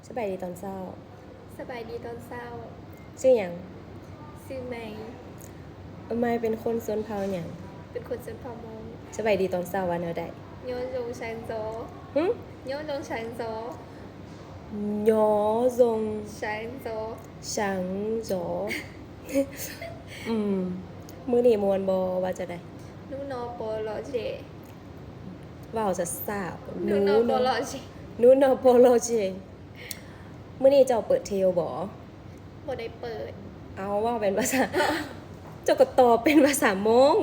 ສະບາຍດີຕອນເຊົ້າ. ສະບາຍດີຕອນເຊົ້າ. ຊື່ຫຍັງ? ຊື່ໄມ. ໄມເປັນຄົນຊົນເຜົ່າຫຍັງ? ເປັນຄົນຊົນເຜົ່າມົ້ງ. ສະບາຍດີຕອນເຊົ້າວ່າແນວໃດ? ໂຍຊົງແຊງໂຈ. ຫຶ? ໂຍຊົງແຊງໂຈ. ໂຍຊົງ ແຊງໂຈ. ແຊງໂຈ. ອືມ ມື້ນີ້ມ່ວນບໍ່ ວ່າຈັ່ງໃດ? ນູນໍໂປໂລເຈ. ເວົ້າຊ້າໆ. ນູນໍໂປໂລເຈ. ນູນໍໂປໂລເຈ. ມື້ນີ້ເຈົ້າເປີດທຽວບໍ່? ບໍ່ໄດ້ເປີດ. ເອົາ ເວົ້າເປັນພາສາ ເຈົ້າກໍຕອບເປັນພາສາມົ້ງ.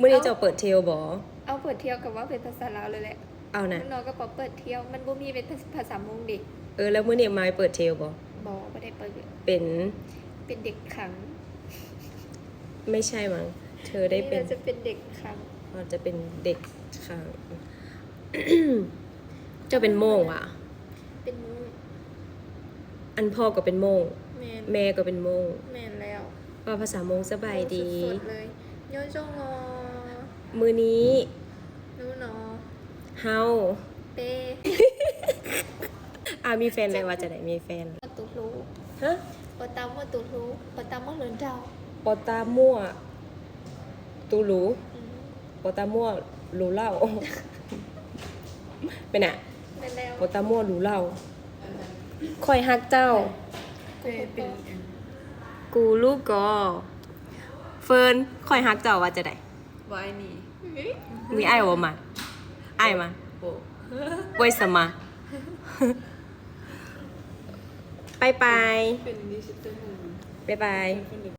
ມື້ນີ້ເຈົ້າເປີດທຽວບໍ່? ເອົາ ເປີດທຽວກໍເວົ້າເປັນພາສາລາວເລີຍແຫຼະ. ເອົານະ ເນາະ ກໍບໍ່ເປີດທຽວ ມັນບໍ່ມີເປັນພາສາມົ້ງເດ. ເອີ ແລ້ວມື້ນີ້ມາຍເປີດທຽວບໍ່? ບໍ່ ບໍ່ໄດ້ເປີດ. ເປັນ ເປັນເດັກຂັງ. ໄມ່ໃຊ່ມັ້ງ ເທີໄດ້ເປັນ ໜ້າຈະເປັນເດັກຂັງ. ອາດຈະເປັນເດັກຂັງ. ເຈົ້າເປັນໂມ່ງຫວາ? ເປັນໂມ່ງ. ອັນພໍ່ກໍເປັນໂມ່ງ. ແມ່ນ. ແມ່ກໍເປັນໂມ່ງ. ແມ່ນແລ້ວ. ເວົ້າພາສາມົ້ງສະບາຍດີ. ໂອ້ ສຸດໆເລີຍ. ໂຍຈົງງໍ. ມື້ນີ້ ນູນໍ. ເຮົາ ເປ. ອາ ມີແຟນແລ້ວ ວ່າຈັ່ງໃດ? ມີແຟນ. ໂມຕູລູ. ຮະ? ປະຕາໂມຕູລູ. ປະຕາໂມເລີນເຈົ້າ. ປະຕາມົວຕູລູ. ອືມ. ປະຕາມົວລູເລົ່າ. ເປັນນະ? ແມ່ນແລ້ວ. ປະຕາມົວລູເລົ່າ. ຂ້ອຍຮັກເຈົ້າ. ເປັນ ກູລູກອ. ເຟີນ ຂ້ອຍຮັກເຈົ້າ ວ່າຈັ່ງໃດ? ວາຍນີ້ ມີອ້າຍບໍ່ມາ? ອ້າຍມາ ໂອ້ ເວີຍສະມາ ບາຍບາຍ ບາຍບາຍ.